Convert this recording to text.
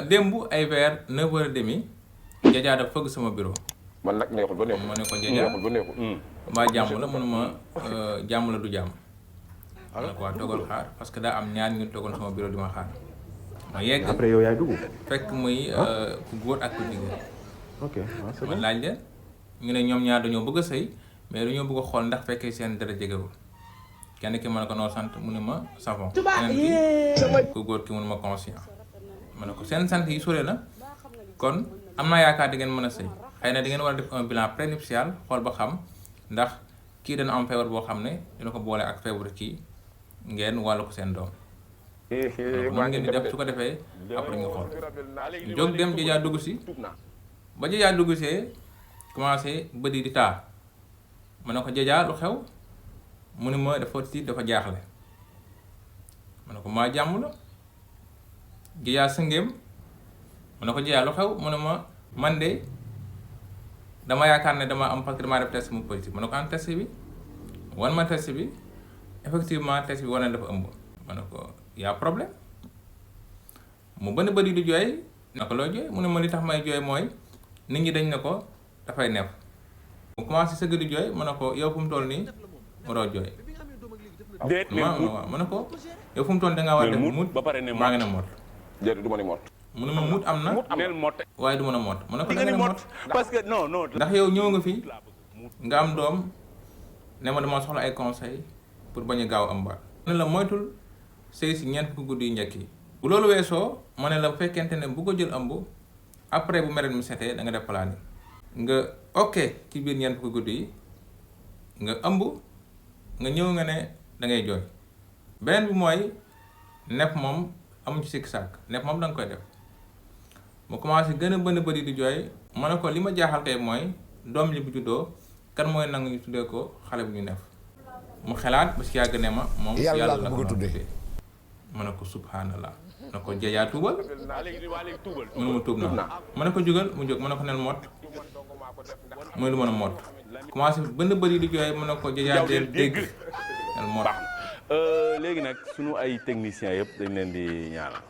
démb ay vers 9h30 Jaja dafa fëgg sama bureau. man nag neexul ba neexul ma ne ko Jaja neexul ba neexul. mbaa jàmm la mënuma jàmm la du jàmm. ma ne ko waa toogal xaar parce que daa am ñaar ñu toogoon sama bureau di ma xaar. ma yegg après yow yaay dugg. fekk muy ku góor ak ku jigéen. ok c'est ma bon. laaj leen ñu ne ñoom ñaar dañoo bëgg a sëy mais dañoo bëgg a xool ndax fekkee seen dara jegewul kenn ki ma ne ko noo sant mu ne ma savon keneen ki ku góor ki mu ne ma conscient ma ne ko seen sant yi sore na kon am naa yaakaar di ngeen mën a sëy xëy na di ngeen war a def un bilan prénuptial xool ba xam ndax kii dana am feebar boo xam ne dina ko boole ak feebar kii ngeen wàllu ko seen doom mën ngeen di def su ko defee après nga xool ñu jóg dem Jaja dugg si ba Jaja dugg see commencé bëdi di taa ma ne ko Jaja lu xew mu ne ma dafa tiit dafa jaaxle ma ne ko maa jàmm la Jaja sëngéem ma ne ko Jaja lu xew mu ne ma man de dama yaakaar ne dama am parce que damaa def test mu positif ma ne ko am test bi wan ma test bi effectivement test bi wane na dafa ëmb ma ne ko y'a problème mu bënn bëdi di jooy na ko loo jooy mu ne ma li tax may jooy mooy nit ñi dañ ne ko dafay neef mu commencé sëgg di jooy ma ne ko yow fu mu toll nii waroo jooy déet ma ne ko yow fu mu toll dangaa war a def mut maa ngi ne mot déet du ma ni mot. mu ne ma mut am na neel mot waaye du mën a mot ma ne ko da nga ne mot parce que non non ndax yow ñëw nga fi nga am doom ne ma dama soxla ay conseil pour bañ a gaaw am baat ne la moytul sëy si ñeent fukki guddi yu njëkk yi bu loolu weesoo ma ne la bu fekkente ne bu ko jël ëmb après bu meret mi setee da nga def planning nga ok ci biir ñeent fukki guddi yi nga ëmb nga ñëw nga ne da ngay jooy beneen bi mooy nepp moom amuñ ci sikki sàkk nepp moom da nga koy def mu commencé gën a bënn bëri di jooy ma ne ko li ma jaaxal kay mooy doom li bu juddoo kan mooy nangu ñu tuddee ko xale bu ñu neef mu xelaat ba si yàgg ne ma moom yàlla la ko tuddee ma ne ko subhanallah na ko Jaja tuubal mu ne ma tuub na ma ne ko jugal mu jóg ma ne ko nel mott mooy lu mën a mott commencé bënn bëri di jooy ma ne ko Jaja del dégg nel mott léegi nag sunu ay techniciens yëpp dañ leen di ñaanal